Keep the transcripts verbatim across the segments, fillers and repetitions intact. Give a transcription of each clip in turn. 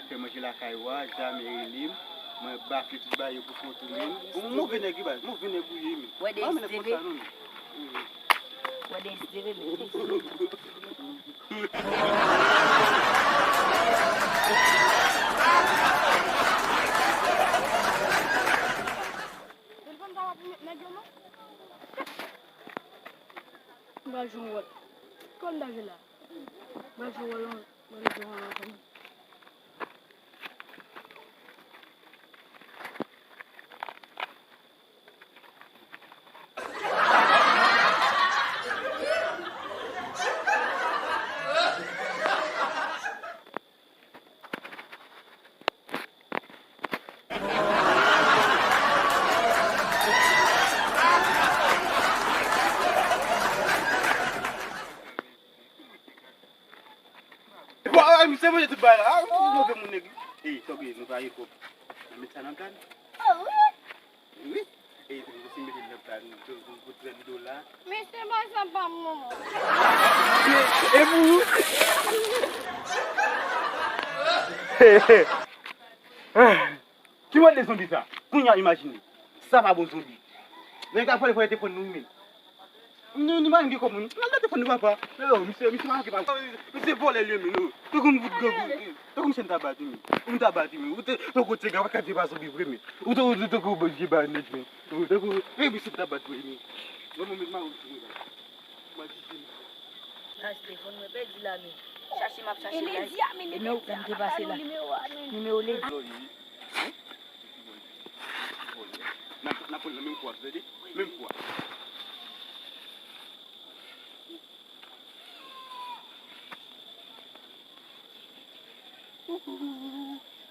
Fè manje lakay ou a, jamè rele m. Mwen bafle tout bagay yo pou kont ou menm. Ou move nèg wi baz, move nèg ou ye menm. Wè de pa menm nèg konsa non. Wè de S D V menm. Telefòn sa pa pou nèg yo non. M pral jwe yon wòl. Kòm ta jwe la. M pral jwe wòl yon, m pral jwe yon wòl ansanm. Bon, ah, misye manje tout bagay la. Ah, ou move moun nèg. Ey, tòg, nou pa gen kòb. Nan met sa nan plan. Wi. Ey, tou nou si mete nan plan, tou pou trèt dola. Mesye, ba sa pa m non. E pou ou? Ki mòd de zonbi sa? Kounye a imajine. Sa pa bon zonbi. Nèg la vòlè vòlè telefòn nou men. Nou nou pa gen kòb nou. Nan telefòn nou papa. Yo, misye, misye pa gen pa. Misye vòlè li men. Tankou m fout grangou. Tankou misye n ta bat li men. Ou m ta bat li men. Ou te tankou te gen pa ka di pa zonbi vre men. Ou te ou te tankou bon je ba nèg men. Ou tankou e misye n ta bat vre men. Bon mwen met ma ou sou mwen. Achte fòn mwen pèdi la men. Chache m ap chache la. E Ledi a men. E men ou menm te pase la. Nimewo Ledi. N ap, n ap pran nan menm kou a, tande? Menm kou a.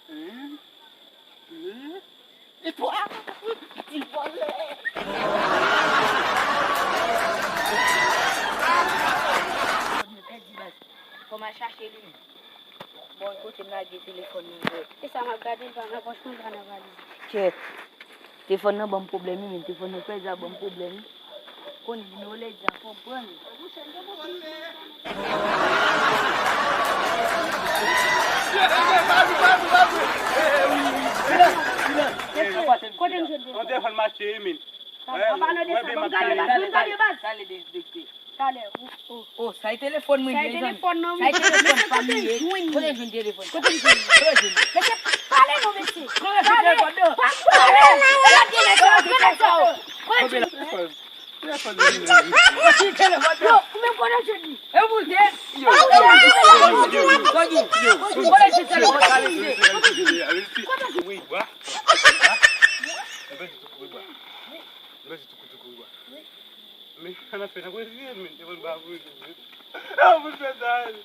Hein? Hein? E twa? Ti vòlè! Fò m al chache li menm. Bon, kote m lage telefòn nan, bro? E sa m ap gade, l pa nan pòch mwen, l pa nan valiz. Kèt. Telefòn nan ban m pwoblèm wi, men telefòn nan pèdi a ban m pwoblèm wi. Konnen nimewo Ledi a fò m pran li. Kote m jwenn li? An telefòn mache wi, men. An palan de sa, ban m gade baz, ban m gade baz. Talè, ou, ou. Oh, sa e telefòn mwen ye, zanmi. Sa e telefòn pa m li ye. Kote jwenn telefòn? Kote jwenn? Kote jwenn? Mesye, pale non, mesye. Kote jwenn telefòn non? Pa pale. Gade nèg sa, gade nèg sa. Kote jwenn? Telefòn. Telefòn. Kote telefòn non? Yo, ou menm kote jwenn li? E ou te? Yo, yo, yo, yo, yo. Kote jwenn telefòn? Kote jwenn? Wi, bwa. Bwa. Mwen di tou kouri bwa. Men, sa n ap fè nan Brezil, men, te konn ba Brezil, men. Ah, pou fè sa, men.